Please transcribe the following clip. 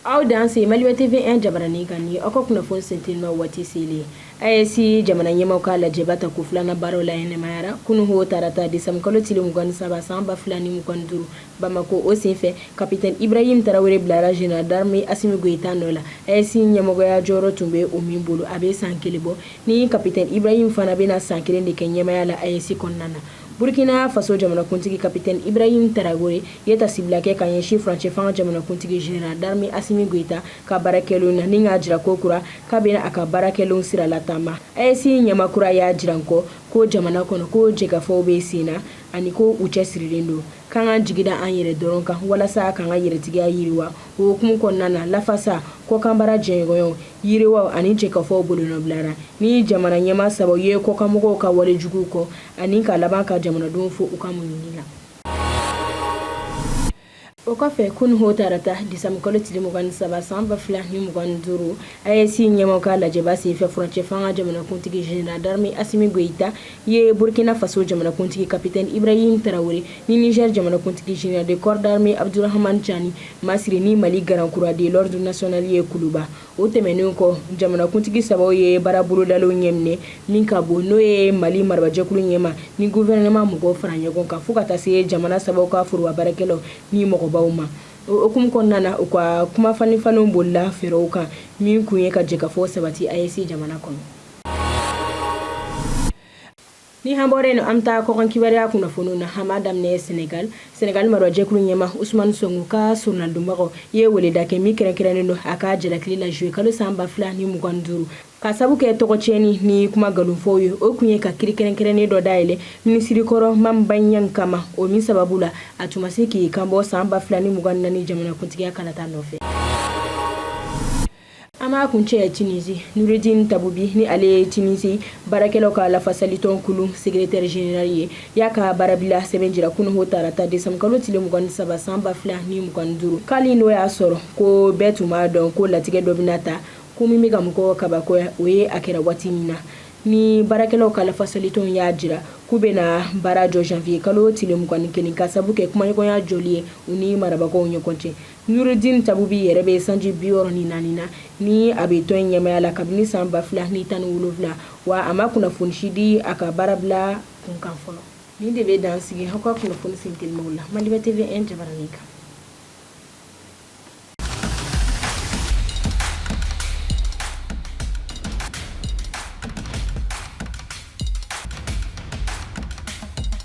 Aw danse Maliba TV 1 jabaranin kan ni aw ka kunnafoni sentelima waati selen. AES jamana ɲɛmaaw ka lajɛba tako filanan baaraw la ɲɛnamayara kunun ho tarata décembre kalo tile 23 san 2025 Bamakɔ. O senfɛ, capitaine Ibrahim Traoré bilara général d'armée Assimi Goïta nɔ la. AES ɲɛmɔgɔya jɔyɔrɔ tun bɛ o min bolo a bɛ san kelen bɔ ni capitaine Ibrahim fana bɛna san kelen de kɛ ɲɛmaaya la AES kɔnɔna na. Burkina Faso jamanakuntigi capitaine Ibrahim Traoré ye tasibila kɛ ka ɲɛsin furancɛ fanga jamanakuntigi général d'armée Assimi Goïta ka baarakɛlenw na ni k'a jira ko kura k'a bɛna a ka baarakɛlenw sira lataama. AES ɲɛmaa kura y'a jira kɔ ko jamana kɔnɔ ko jɛkafɔw bɛ sen na ani ko u cɛsirilen don k'an k'an jigi da an yɛrɛ dɔrɔn kan walasa k'an ka yɛrɛtigiya yiriwa. O hukumu kɔnɔna na, lafasa, kɔkanbaara jɛɲɔgɔnyaw yiriwaw ani jɛkafɔw bolonɔbilara ni jamana ɲɛmaa sabaw ye kɔkanmɔgɔw ka wale juguw kɔ ani ka laban ka jamanadenw fo u ka muɲuni la. O kɔfɛ, kunun ho tarata décembre kalo tile 23 san 2025, AES ɲɛmaaw ka lajɛba senfɛ, furancɛ fanga jamanakuntigi général d'armée Assimi Goïta ye Burkina Faso jamanakuntigi capitaine Ibrahim Traoré ni Niger jamanakuntigi général de corps d'armée Abdourahamane Tiani masiri ni Mali grand croix de l'ordre national ye Kuluba. O tɛmɛnen kɔ, jamanakuntigi sabaw ye baara bolodalenw ɲɛminɛ min ka bon, n'o ye Mali marabajɛkulu ɲɛmaa ni gouvernement mɔgɔw fara ɲɔgɔn kan fo ka taa se jamana sabaw ka foroba baarakɛlaw ni mɔgɔbaw ma. O hukumu kɔnɔna na, u ka kuma falenfalenw bolila fɛɛrɛw kan min kun ye ka jɛkafɔ sabati AES jamana kɔnɔ. Ni an bɔra yen, an bɛ taa kɔkan kibaruya kunnafoniw na. An b'a daminɛ Senegal. Senegal marabajɛkulu ɲɛmaa Ousmane Sonko ka soronadonbagaw ye weleda kɛ min kɛrɛnkɛrɛnnen don a ka jalakili la juillet kalo san 2025 ka sabu kɛ tɔgɔ tiɲɛni ni kuma nkalonfɔw ye. O kun ye ka kiri kɛrɛnkɛrɛnnen dɔ dayɛlɛ minisiri kɔrɔ Mame Mbaye Niang kama, o min sababu la a tun ma se k'i kanbɔ san 2024 jamanakuntigiya kalata nɔfɛ. An b'a kuncɛ Tunisie. Noureddine Taboubi, ni ale ye Tunisie baarakɛlaw ka lafasalitɔn kulu secrétaire général ye, y'a ka baarabila sɛbɛn jira kunun ho tarata décembre kalo tile 23 san 2025, k'ali n'o y'a sɔrɔ ko bɛɛ tun b'a dɔn ko latigɛ dɔ bɛna ta ko min bɛ ka mɔgɔw kabakoya. O ye a kɛra waati min na ni baarakɛlaw ka lafasalitɔn y'a jira k'u bɛna baara jɔ janvier kalo tile 21 ka sabu kɛ kumaɲɔgɔnya jɔli ye u ni marabagaw ɲɔgɔn cɛ. Noureddine Taboubi yɛrɛ bɛ sanji 64 na ni a bɛ tɔn in ɲɛmaaya la kabini san 2017, wa a ma kunnafoni si di a ka baarabila kun kan fɔlɔ. Nin de bɛ dan sigi aw ka kunnafoni sentelimaw la Maliba TV 1 jabaranin kan.